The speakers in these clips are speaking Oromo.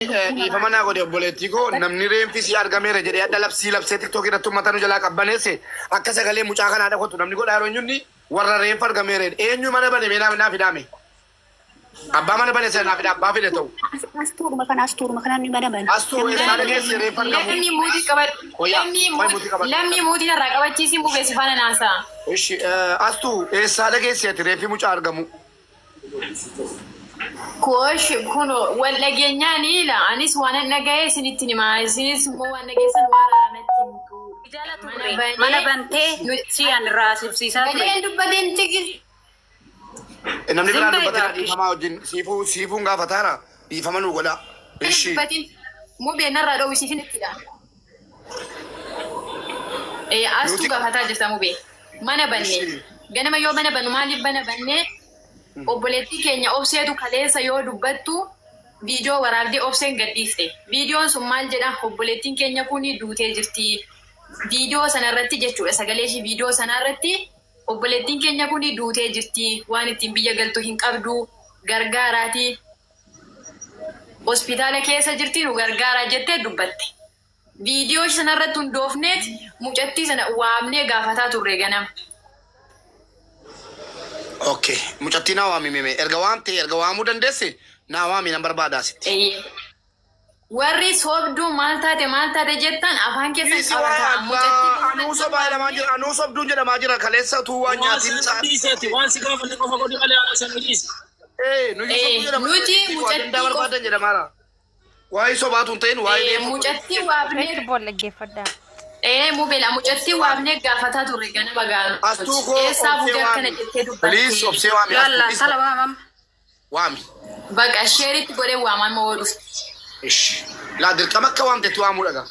Dhiifama naa godhi obboleettii koo, namni reenfi sii argameera jedhee adda labsii labsee TikTok irratti uummata nu jalaa qabbaneesse akka sagalee mucaa kanaa dhakotu namni godhaa yeroo eenyunni warra reenfa argameera jedhe. Eenyu mana bane? Mee naa fidaame, abbaa mana bane sana naa fida, abbaa fide ta'u. Astuuruma kana, astuuruma kana ni mana bane. Astuu, Namni eessaa mana bane. dhageesse reenfa argamu? Lammii, muutii qabadhu. Qoyyaa Lammii qoy, muutii qabadhu. Lammii, muutii narraa qabachiisi, mubee si faana naasaa. Ishi, Astuu, eessaa dhageesse ati reenfi mucaa argamu? Koosh kun wal dhageenyaan ila anis waanan dhaga'e isinitti hima, isinis immoo waan dhageessan waan haaraa natti himtu. Jala Mana turre banee mana bantee siyaan irraa sibsiisaa ture. Gadeen dubbateen tigil. Namni biraan Zim ba'i dubbatina. baakkish. Dhiifamaa wajjin siifuun gaafataara, dhiifama nuu godhaa. Ishi. Dubbatiin mubee narraa dhoowwi, siifin ittidha. Astuu Nuti gaafataa jirta mubee. Mana banne. Ishi. Ganama yoo mana bannu, maaliif mana banne? Obboleettii keenya Obseetu kaleessa yoo dubbattu viidiyoo waraabdee Obseen gadhiifte. Viidiyoon sun maal jedha? Obboleettiin keenya kun duutee jirti. Viidiyoo sana irratti jechuudha, sagalee ishii viidiyoo sana irratti obboleettiin keenya kun duutee jirti. Waan ittiin biyya galtu hin qabdu. Gargaaraati. Hospitaala keessa jirti, nu gargaaraa jettee dubbatte. Viidiyoo sana irratti hundoofneet mucattii sana waamnee gaafataa turre ganama. Okay. Mucattii naa waami meme. Erga waamte, erga waamuu dandeesse naa waami, nan barbaada asitti. Eeyyee. Warri sobduu maal taate maal taate jettan afaan keessan Dhiisi waa'ee qabataa. Allah. Mucattii Anuu sobaa jedhamaa jira. Anuu sobduun jedhamaa jira. Kaleessa utuu waan Waan nyaatiin sana sa'aatii. dhiiseeti, waan si gaafanne qofa godhi malee haala sana dhiisi. Ee, nuyi sobduu jedhamaa jira. Nuti Mucattii ajandaa mucattii qofa barbaadan jedhamaara. Waa'ee sobaatu hin ta'in, waa'ee reeffa mucattii waamnee Irratti bool dhaggeeffadhaa. Mubela, mucattii waamnee gaafataa turre ganama gaanoti. Astuu koo, Eessaa Obsee buutee akkana waami. jettee Please, dubbatte? Obsee waami. Astuu Laalla please tala waamam. waami. Baqa sheeritti godhee waama amma yoo dhufte. Ishi. Laa, dirqama akka waamtetti waamuu dhagaa.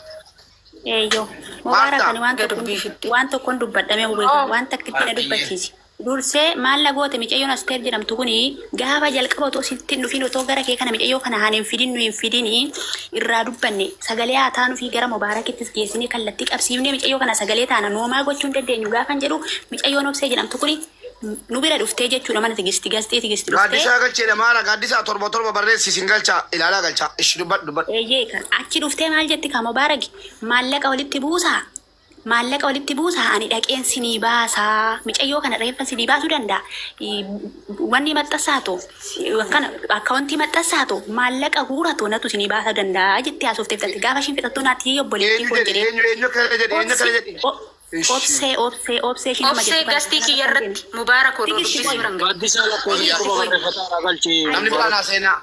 Eeyyoo. Mubaarak, Maartaa. ani waan Gad tokkoon dubbii fixxe. waan tokkoon dubbadhamee hubeeka. Waan takkitti na dubbachiisi. Dursee maal na goote micayyoon Asteer jedhamtu kuni? Gaafa jalqaba otoo sitti hin dhufin, otoo gara kee kana micayyoo kana haan hin fidin, nu hin fidini irraa dubbanne, sagalee haa taanuu fi gara Mubaarakittis geessinee kallattii qabsiifnee micayyoo kana sagalee taana noomaa gochuu hin dandeenyu gaafan jedhu, micayyoon Obsee jedhamtu kuni nu bira dhuftee jechuudha, mana Tigisti gasxii Tigisti dhuftee. Gaaddisaa galcheedha maara, gaaddisaa 77 barreessi, isin galchaa, ilaalaa galchaa. Ishi, dubbadhu, dubbadhu. Eeyyee, kan achi dhuftee maal jetti? Ka Mubaaraki, maallaqa walitti buusaa, maallaqa walitti buusaa, ani dhaqeen sinii baasaa, micayyoo kana reeffa sinii baasuu danda'a, wanni maxxansaatu kana akkaawuntii maxxansaatu maallaqa guuratu natu sinii baasuu danda'a jettee haasofteef taate. Gaafa ishiin fixattuu naatti obboleettii Eenyu koo jedhe? jedhee. Eenyu, eenyu akkana jedhe? Eenyu akkana jedhe? Ishi. Obsee, Obsee, Obsee ishiin nama Obsee jettu kana gastii kiyya irratti Mubaarak odoo Tigisti dubbisuu qoy. biran gahe. Gaaddisaa lakkoofsa Qoyyaa. 7 barreeffataa galchee. Namni biraan haaseenaa.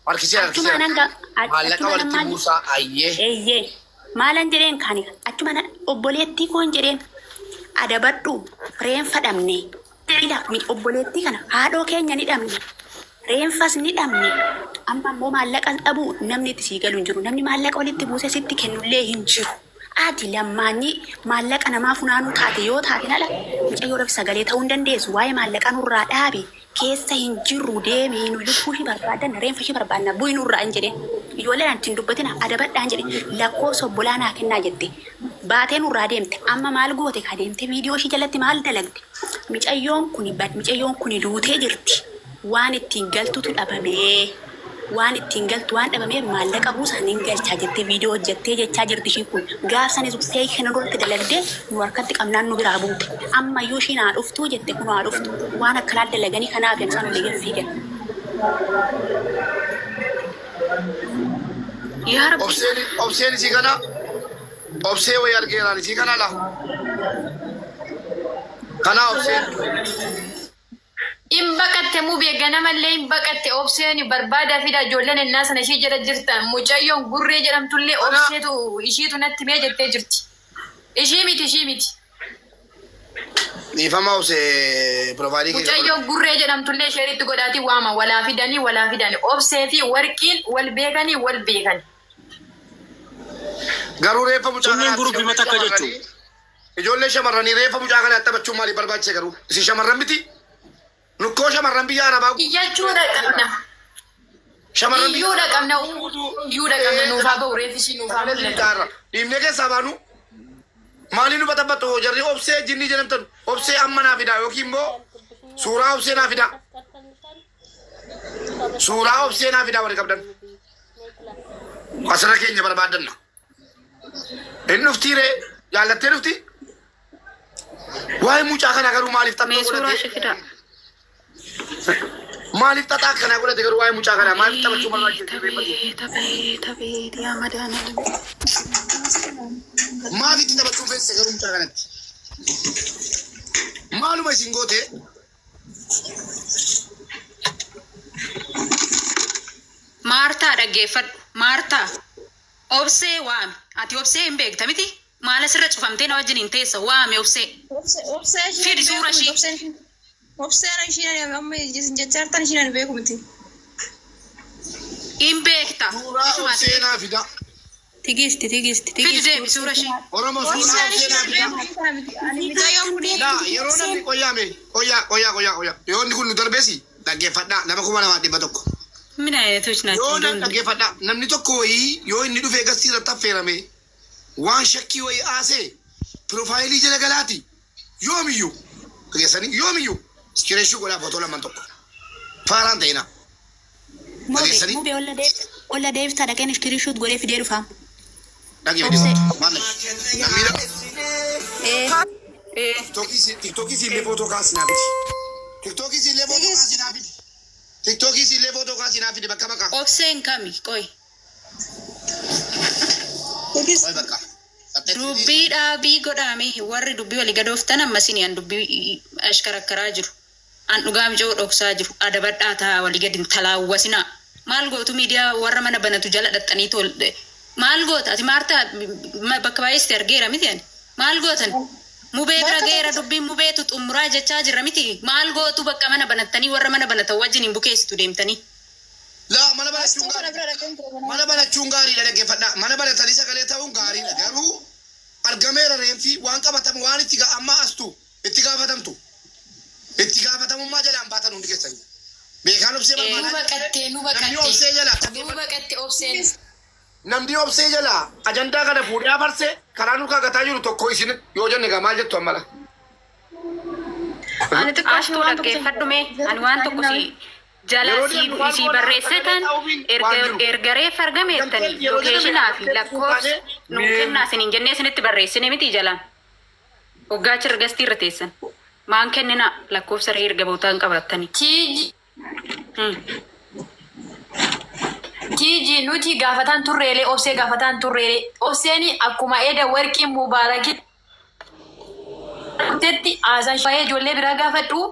Harkisee Achuma harkisee. nan ga Maallaqa achuma nan walitti maal buusaa, ayyee. Eeyyee. Maalan jedheen kaani achuma nan obboleettii koon jedheen, adabadhu, reenfa dhabne. Ila obboleettii kana haadhoo keenya ni dhabne. Reenfas ni dhabne. Amma immoo maallaqa dhabuu namni itti sii galu hin jiru. Namni maallaqa walitti buusee sitti kennullee hin jiru. Ati lammaanyi maallaqa namaa funaanuu taate yoo taate ala mucayyoodhaaf sagalee ta'uu hin dandeessu. Waa'ee maallaqaa nurraa dhaabi. Keessa hin jirru, deemi, nu lubbuu ishee barbaadanna, reenfa ishee barbaadna, bu'i nurraa hin jedheen. Ijoolleen itti hin dubbatina, adabadhaan jedhe, lakkoofsa obbolaa naa kennaa jette. Baatee nurraa deemte. Amma maal goote ka deemte viidiyoo ishee jalatti maal dalagde? Micayyoon kuni micayyoon kuni duutee jirti. Waan ittiin galtutu dhabamee. Waan ittiin galtu waan dhabameef maallaqa buusaa nin galchaa jettee viidiyoo hojjettee jechaa jirti ishiin kun. Gaaf sanis feek kana duratti dalagdee nu harkatti qabnaan nu biraa buute. Ammayyuu ishiin haa dhuftuu jette, kun haa dhuftu. Waan akkanaa dalaganii kanaaf isaan olii gad fiigan. Yaa Rabbi. Obseen, Obseen isii kana, Obsee wayii argeeraan isii kana la. Kana Obseen. In baqatte mubee, ganamallee hin baqatte Obseen. Barbaadaa fida, ijoolleen ennaa sana ishii jala jirtan. Mucayyoon Gurree jedhamtullee Kana Obseetu ishiitu natti mee jettee jirti. Ishii miti, ishii miti. Dhiifama Obsee, profile kee Mucayyoo Gurree jedhamtullee sheeritti godhaatii waama, walaa fidanii, walaa fidanii. Obsee fi Warqiin wal beekanii, wal beekani. Garuu reeffa mucaa Sunneen kanaatti guruppii ijoollee takka jechuun. shamarranii, ijoollee shamarranii reeffa mucaa kanaatti taphachuun maaliif barbaachise garuu? Isin shamarran miti? Nukkoo shamarran biyya Arabaa Iyyachuudha qabna. Shamarran biyya Iyyuudha qabna. Iyyuudha qabna, nuufaa bahu reeffi ishii, nuufaa Sagalee mul'atu. xixiqqaarra. Dhiibnee keessaa baanu maaliin nu baxabbattu jarri Obsee jinnii jedhamtan? Obsee amma naa fidaa, yookiin immoo suuraa Obsee naa fidaa. Suuraa Obsee naa fidaa warri qabdan. Asirra keenya barbaadanna. Inni dhuftii ree jaallattee dhufti. Waa'ee mucaa kanaa garuu maaliif Mee xaxaa suuraa godhate? ishee fidaa. Maaliif xaxaa akkanaa godhate garuu waa'ee mucaa kanaa maaliif taphachuu barbaachise? Taphee taphee taphee yaa madaana. Maaf itti taphachuun feesise garuu mucaa kanatti? Maaluma isin goote? Maartaa dhaggeeffadhu. Maartaa. Obsee waami. Ati obsee hin beekta miti? Maal asirra cufamtee na wajjin hin teessa? Waami obsee. Obsee isheen Fidi suura beeku miti. ishii. Obseen obseen isheen amma jechaa jirtan isheen beeku miti. Hin beekta. Suuraa Ishuma ati obsee naa fida. Tigisti tigisti Fidi tigisti. deemi suura ishii. Oromoo suuraa Obseen obsee naa isheen fida. beeku miti miti. Ani mucayyoon kun Laa yeroo namni qoyyaame qoyyaa qoyyaa qoyyaa qoyyaa yoo inni kun nu darbeesi dhaggeeffadhaa nama 2100. Mina ayinatoች ናቸው Yoo እንደ nan dhaggeeffadhaa namni tokko wayii yoo inni dhufee gastii irratti affeerame waan shakkii wayii haasee piroofaayilii jala galaati yoomiyyuu dhageessanii yoomiyyuu iskireeshuu godhaa footoo lamaan tokko faaraan ta'ina. Mube Dhageessanii mube olla deebita olla deebita dhaqeen iskiriishuut godhee fidee dhufaam. dhaggeeffadhaa maal namni Ee tiktookii siillee footoo kaasinaa fidi. Tiktookii siillee footoo kaasinaa fidi. Tiktookii siillee footoo kaasinaa fidi bakka maqaa. Obseen kami qoy. Qoy bakka. Dubbii dhaabii godhaame warri dubbii walii gadooftan ammasin an dubbii ashkarakkaraa jiru. An dhugaa micoo dhoksaa jiru. Adabadhaa taa walii gadi hin talaawwasinaa. Maal gootu miidiyaa warra mana banatu jala dhaxxanii tol. Maal goota ati maartaa bakka baay'eesti argeera miti ani. Maal gootan? Mubee bira bakka geera tokko dubbiin mubeetu xumuraa jechaa jirra miti. Maal gootu bakka mana banattanii warra mana banatan wajjin hin bukeessitu deemtanii. Laa mana banachuun astuu kana gaariidha. bira dhaqeen ture mana. Mana banachuun gaariidha dhaggeeffadhaa. Mana banatanii sagalee ta'uun gaariidha. Garuu argameera reenfi waan qabatamu waan itti amma astu itti gaafatamtu. Itti gaafatamummaa jalaan baatan hundi keessanii. Beekaan obsee Nu barbaadaa. baqattee nu Namni baqattee obsee jalaa nu dhaggeeffadhaa. baqatte obseen. Namni obsee jalaa ajandaa kana fuudhee afarsee karaa nu kaagataa jiru tokko isin yoo jenne egaa maal jettu ammala? Ani xiqqoo ishee Astuu waan tokko dhaggeeffadhu mee ani waan tokko si jala Yeroo si deemnu maal si goona sagalee barreessitan ta'uufiin waan erga jiru. erga reeffa argameettanii Gamtee yeroo jedhame lokeeshinaa fi gamtee lakkoofsa taanee nuu kennaa isiniin jennee isinitti barreessine miti jalaan waggaa achirra gastii irra teessan maan kenninaa lakkoofsa ree erga bootaan qabattanii. Tiiji tiiji nuti gaafataan turreelee obsee gaafataan turreelee obseen akkuma eda warqii mubaarakii tetti haasaan waa'ee ijoollee biraa gaafadhu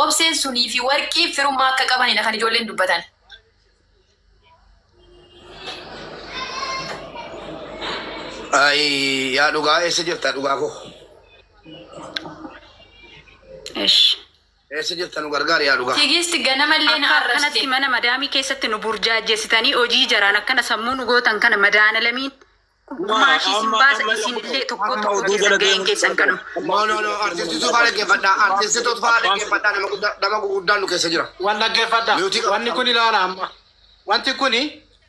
obseen sunii fi warqii firummaa akka qabanidha kan ijoolleen dubbatan. Ay, yaa dhugaa eessa jirta dhugaa koo? Esh. Eessa jirta nu gargaari yaa dhugaa? Tigisti ganamallee na Akka arrabsite. akkanatti mana madaamii keessatti nu burjaajessitanii hojii jaraan akkana sammuu nu gootan kana madaana lamiin maashii isin Amma baasa amma isinillee tokko amma tokko oduu keessan jala ga'een deemuu keessan kanuma. No, no, no, artistituu faa dhaggeeffadhaa. Artistituu faa dhaggeeffadhaa. Nama guddaa nama gurguddaan nu keessa jira. Waan dhaggeeffadha. Miyuutii qaba. Wanni kun ilaala amma. Wanti kun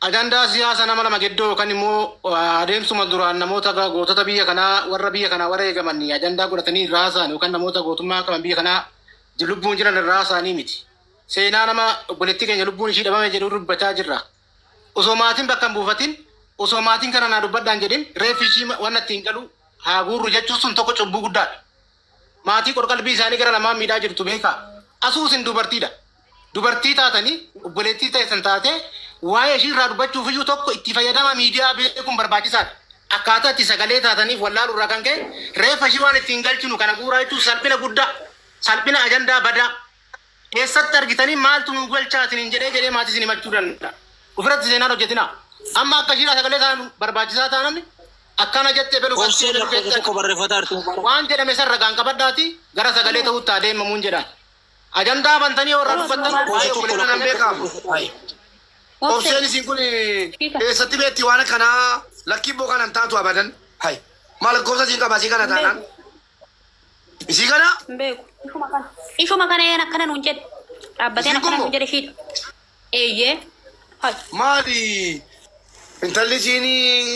ajandaa siyaasa nama lama gidduu yookaan immoo adeemsuma duraan namoota gootota biyya kanaa warra biyya kanaa warra eegaman ajandaa godhatanii irraa haasa'an yookaan namoota gootummaa qaban biyya kanaa lubbuun jiran irraa haasa'anii miti. Seenaa nama obboleettii keenya lubbuun ishii dhabame jedhu dubbachaa jirra. Osoo maatiin bakka hin buufatin, osoo maatiin kana naa dubbadhaan jedhin reeffi ishii waan ittiin galu haa guurru jechuun sun tokko cubbuu guddaadha. Maatii qorqalbii isaanii gara lamaan miidhaa jirtu beekaa. Asuu isin dubartiidha. Dubartii taatanii obboleettii ta'e taatee waa'ee ishii irraa dubbachuuf iyyuu tokko itti fayyadama miidiyaa beekuun barbaachisaadha. Akkaataa itti sagalee taataniif wallaaluu irraa kan ka'e reeffa ishii waan ittiin galchinu kana guuraa jechuun salphina guddaa, salphina ajandaa badaa. Eessatti argitanii maaltu nu galchaa isiniin jedhee jedhee maatii isin himachuu danda'a. Ofirratti seenaan hojjetina. Amma akka ishiidhaa sagalee ta'an barbaachisaa taanaan akkana jettee belu Obseen lakkoofsa tokko barreeffataa jirti Mubaarak. waan jedhame san ragaan qabadhaati gara sagalee ta'utti adeemamuun jedhan. Ajandaa bantanii warra dubbattan Waa'ee Lakkoofsa tokko obboleettii nan lakkoofsa beekamu. tokko. Obseen isin kun eessatti beekti waan akkanaa lakkii boo kanan taatu abadan. Hai. Maal lakkoofsa isiin qaba isii kana taanaan? Isii kana? Hin beeku. Ishuma kana een akkana nuun jedhe. Dhaabbateen Isiin akkana kun nuun jedhe ishiidha. Eeyyee. Hai. Maali? Intalli isiin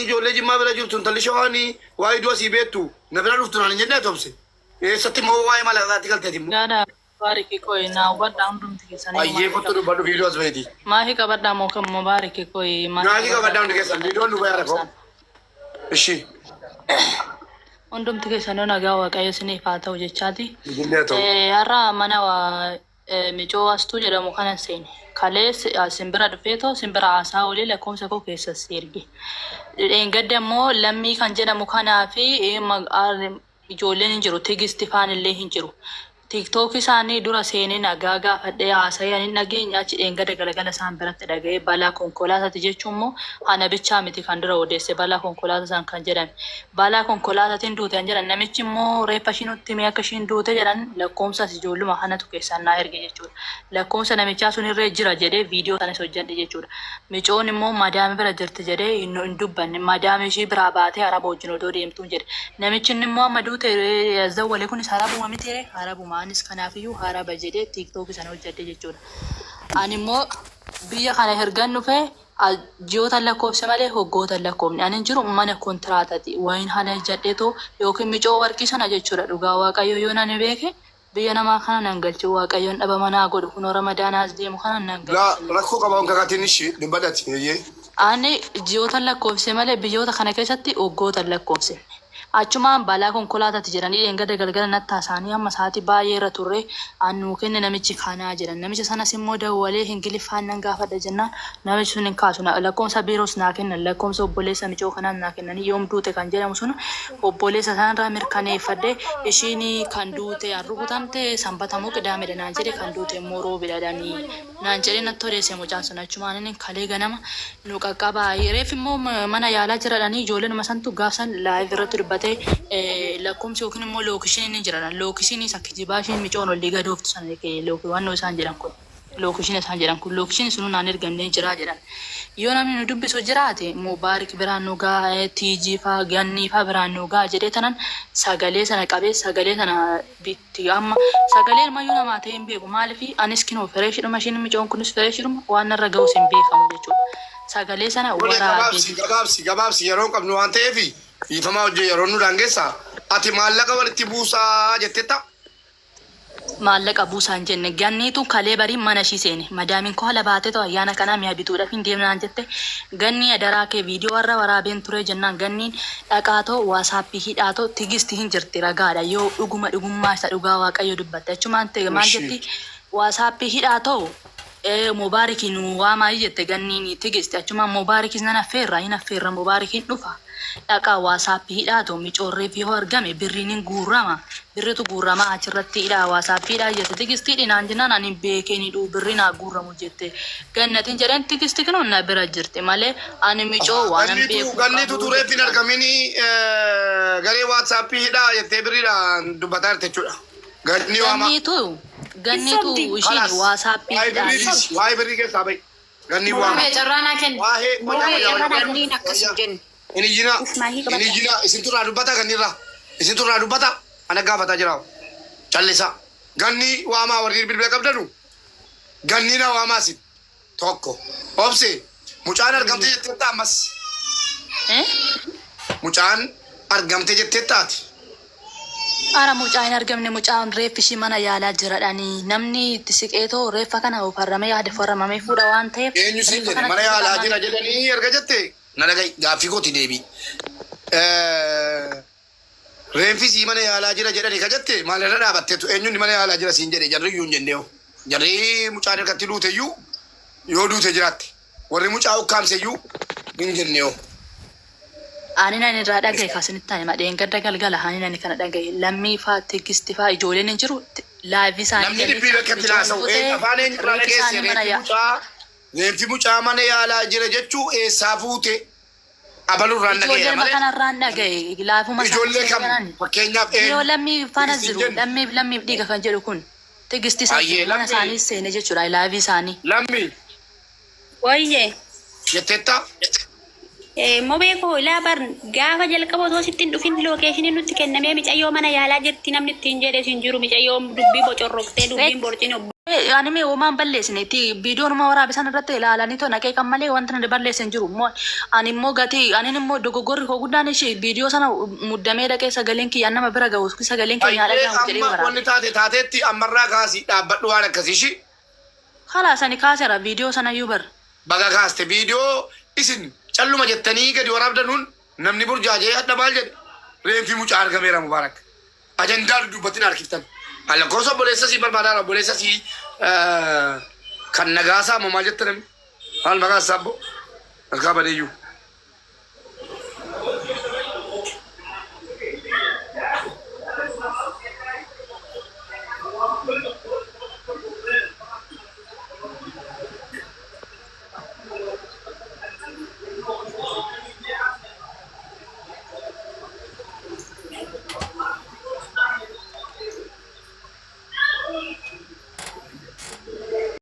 ijoollee jimmaa bira jirtu intalli shawaanii waa'ee du'a sii beektu na bira dhuftu naan hin jennee ati obse. Eessatti immoo waa'ee malaqaatti galteeti immoo. Gaada. Mubaariki koyi naa hubadhaa hundumti keessanii. Ayyee kottu dubbadhu viidiyoo as baheeti. Maahii qabadhaa moo kan Mubaariki koyi Maahii qabadhaa hundi keessan viidiyoon nu bayaa rakoo. Ishi. Hundumti keessanuu nagaa Waaqayyo isiniif haa ta'u jechaati. Ijoollee haa ta'u. Har'a mana micoo Astuu jedhamu kana seene. Kalees simbira dhufeetoo simbira haasaa oolee lakkoofsa koo keessa si erge. Dheengadda immoo lammii kan jedhamu kanaa fi ijoolleen hin jiru Tigisti faan illee hin jiru. Tiiktookii isaanii dura seenee nagaa gaafadhee haasa'ee ani hin dhageenye achi dheengadda galgala isaan biratti dhaga'ee balaa konkolaataati jechuun immoo ana bichaa miti kan dura odeesse balaa konkolaataa san kan jedhame. Balaa konkolaataatiin duute kan jedhan namichi immoo reeffa ishii nutti himee akka ishiin duute jedhan lakkoomsas ijoolluma kanatu keessaan naa erge jechuudha. Lakkoomsa namichaa sun irree jira jedhee viidiyoo sanis hojjedhe jechuudha. Micoon immoo madaami bira jirti jedhee hin dubbanne madaami ishii biraa baatee araba wajjin odoo deemtuun jedhe. Namichi inni immoo amma duute zawwale kunis arabuma miti ree arabuma anis kanaafiyyuu araba jedhee tiiktookii sana hojjedhe jechuudha. Ani immoo biyya kana ergan dhufe ji'oota lakkoofse malee waggoota hin lakkoofne. Ani hin jiru mana kontiraatati. Wayin hana hojjedheetoo yookiin micoo warqii sana jechuudha dhugaa waaqayyo yoo nani beeke biyya namaa kana nan galchu waaqayyoon dhabama naa godhu kunoo ramadaana as deemu kana nan Laa galchu. rakkoo qaba wanka katiin ishi dubbadhati eeyyee. Ani ji'oota lakkoofse malee biyyoota kana keessatti waggoota hin lakkoofsine. Achumaan balaa konkolaataati jedhanii dheengadda galgala natti haasa'anii amma sa'aatii baay'ee irra turre an nuu kenne namichi kanaa jedhan. Namicha sanas immoo dawwalee Ingiliffaan nan gaafadha jennaan namichi sun hin kaasu. Lakkoofsa biiroos naa kennan lakkoofsa obboleessa micoo kanaas naa kennanii yoom duute kan jedhamu sun obboleessa sanarraa mirkaneeffadhe ishiin kan duute an rukutamte sanbata moo qidaamedha naan jedhe kan duute immoo roobidha jedhanii naan jedhee natti odeesse mucaan sun achumaan inni kalee ganama nu qaqqabaa reef immoo mana yaalaa jiradhanii ijoolleenuma santu gaafsan live irratti dubbatee lakkoomsi yookiin immoo lookishiin ni jira lookishiin isa kijibaa isheen micoon olii gadooftu sana wannoo isaan jedhan kun lookishiin isaan jedhan kun lookishiin sunuu naan ergamnee jira jedhan yoo namni nu dubbisu jiraate Mubaarik biraan nu ga'a TG faa Gannii faa biraan nu ga'a jedhee tanan sagalee sana qabee sagalee sana bitti amma sagalee mayyuu namaa ta'e hin beeku maaliif anis kinoo fireeshidhuma ishiin micoon kunis fireeshidhuma waan narra ga'us hin beekamu jechuudha sagalee sana Tole waraabee gabaabsi gabaabsi gabaabsi yeroo hin qabnu waan ta'eef dhiifamaa hojii yeroo nu daangeessa ati maallaqa walitti buusaa jettetta. Maallaqa buusaa hin jenne. Ganniitu kalee barii mana ishii seene. Madaamiin koo ala baateetu ayyaana kanaa mi'a bituudhaaf hin deemna naan jette. Gannii adaraa kee viidiyoo har'a waraabeen ture jennaan ganniin dhaqaatoo waasaappii hidhaatoo Tigisti hin jirti ragaadha yoo dhuguma dhugummaa isa dhugaa waaqayyo dubbatte achumaan ta'e maal Ishi. jetti waasaappii hidhaatoo Mubaariki nu waamaayi jette ganniin Tigisti achumaan Mubaarikis nan affeerra hin affeerra Mubaarikiin dhufa dhaqaa waasaappii hidhaatoo micoorreef yoo argame birriin hin guurrama Birritu guurramaa achirratti hidhaa WhatsApp hidhaa jette Tigisti hidhi naan jennaan ani beekeen hidhuu birri naa guurramu jette Gannatin jedheen Tigisti kinoo na bira jirti malee ani micoo waanan Ganniitu beeku ganniitu qabu tureef hin jechuudha. argamini garee WhatsApp hidhaa jettee birriidhaan dubbataa jirti jechuudha. Gannii waamaa. Ganniitu Hin ganniitu sobdi. ishiin Kalaas WhatsApp waa'ee hidhaa birrii jetti. dhiisi waa'ee birrii keessaa ba'i. Ganni waama. Mubee carraa naa kenni. Waa'ee wayyaa Mubee wayyaa irra wayyaa Ganniin akkas hin wayyaa. jenne. Hin iyyinaa Uf maahii hin qabadha. iyyinaa isintu irraa dubbata ganniirraa isintu irraa dubbata ana gaafataa jira callisa ganni waamaa warri bilbila qabdanu gannii na waamaa isin tokko obse mucaan argamte jetteetta ammas Eh? mucaan argamte jetteetta ati Ara mucaa hin argamne mucaan reeffi ishii mana yaalaa jiradhani namni itti siqeetoo reeffa kana farramee yaada farramamee fuudha waan ta'eef Eenyu siin reeffa jedhe kana mana itti yaalaa siqamaan jira jedhanii erga jette na dhaga'i gaaffii kooti deebii. Reenfi sii mana yaalaa jira jedhanii ka jette maalirra dhaabatteetu eenyuun mana yaalaa jira siin jedhe jarri iyyuu hin jenne hoo. Jarri mucaan harkatti duute iyyuu yoo duute jiraatte warri mucaa ukkaamse iyyuu hin jenne hoo. Ani nan irraa dhagaye ka isinitti hima dheengadda galgala ani nani kana dhagaye lammii faa tigisti faa ijoolleen hin jiru live isaanii Namni galee dubbii bakkatti micoon haasa'u duute afaan eenyurraa reeffi dhageesse isaanii mana reeffi yaa mucaa reeffi mucaa mana yaalaa jira jechuu eessaa fuute abalurraan dhagayeera Ijoollee malee kanarraan dhagaye laafuma isaanii ijoollee kam seenan fakkeenyaaf yoo eenyu lammii faana tigisti jiru jennu lammiif lammiif dhiiga kan jedhu kun tigisti isaan ayyee jiru mana lammii isaanii seene jechuudha laafii isaanii. lammii Wayye. jetteetta Mobee koo ilaa bar gaafa jalqaba osoo sitti hin dhufin lookeeshiniin nutti kennamee micayyoo mana yaalaa jirti namni ittiin jedhe sin jiru micayyoon dubbii bocorroqtee dubbiin borcin. Ani mee homaan balleessineeti viidiyoonuma waraabe sana irratti ilaalanii too naqee kan malee wanti na balleessan jiru immoo ani immoo gatii ani immoo dogoggorri koo guddaan ishee viidiyoo sana muddamee dhaqee sagaleen kiyyaan nama bira gahu sagaleen keenya Baay'ee dhagahamu jedhee amma waraabe. wanni taate taateetti ammarraa kaasii dhaabbadhu waan akkasii ishii. Kalaas ani kaaseera viidiyoo sana iyyuu bara. Baga kaaste viidiyoo isin calluma jettanii gadi waraabdanuun namni burjaajee hadha maal jedhe reenfi mucaa argameera Mubaarak. Ajandaa dudubbatin harkiftan. Lakkoofsa obboleessa sii barbaadaa obboleessa sii kan nagaasaa moo maal jette namni? Maal maqaan isaa abbo? Harkaa badeeyyuu.